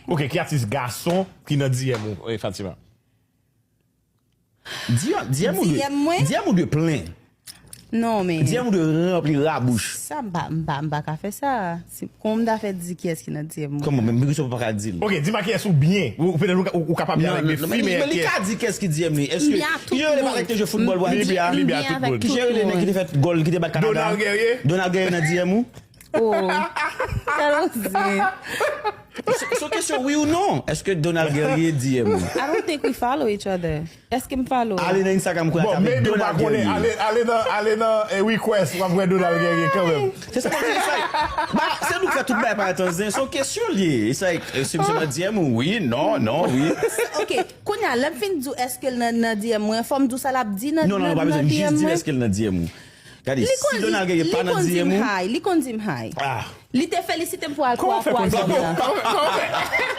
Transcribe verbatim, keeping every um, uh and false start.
Ok, ki atis gason ki nan D M ou, eh, Fatima? D M ou dwe, D M ou dwe plen. Non, men. D M ou dwe ranpli rabouch. Sa m pa, m pa, m pa ka fè sa. Si, kòman m ta fè di kiyès ki nan D M ou? Kòman, menm Biggie Sopo pa ka di l. Ok, di m a kiyès ou byen. Ou, ou, ou kapab byen avèk de fi, men men li ka di kiyès ki D M li. Èske ki jan li pa rete jwe foutbòl Brazil? Libya, Libya, tout moun. Ki jan li rele nèg ki te fè gòl, ki te bat Kanada? Donald Guerrier. Donald Guerrier nan D M ou? Oh, sa nou di. Se yon kesyon wi ou non. Èske Donald Guerrier D M ou? I don't think we follow each other. Èske m follow? Ale nan Instagram kounye a, tape Donald Guerrier. Ale, ale nan, ale nan eh, request, w ap wè Donald Guerrier kanmenm. Se sa, se sa. Ba, se nou k fè tout bagay pa etanzen. Se yon kesyon li ye. Se sa, eh, si misye nan D M ou, wi, non, non, wi. Ok, kounye a, lè m fin di w èske l nan, nan D M mwen, fò m di w sa l ap di nan, nan, nan D M mwen? Non, non, non, pa bezwen. Jis di m èske l nan D M ou. Gade, si Donald Guerrier pa nan D M ou. Li konn di m hi, li konn di m hi. Ah. Li te felisite m pou al pou akwaryòm nan.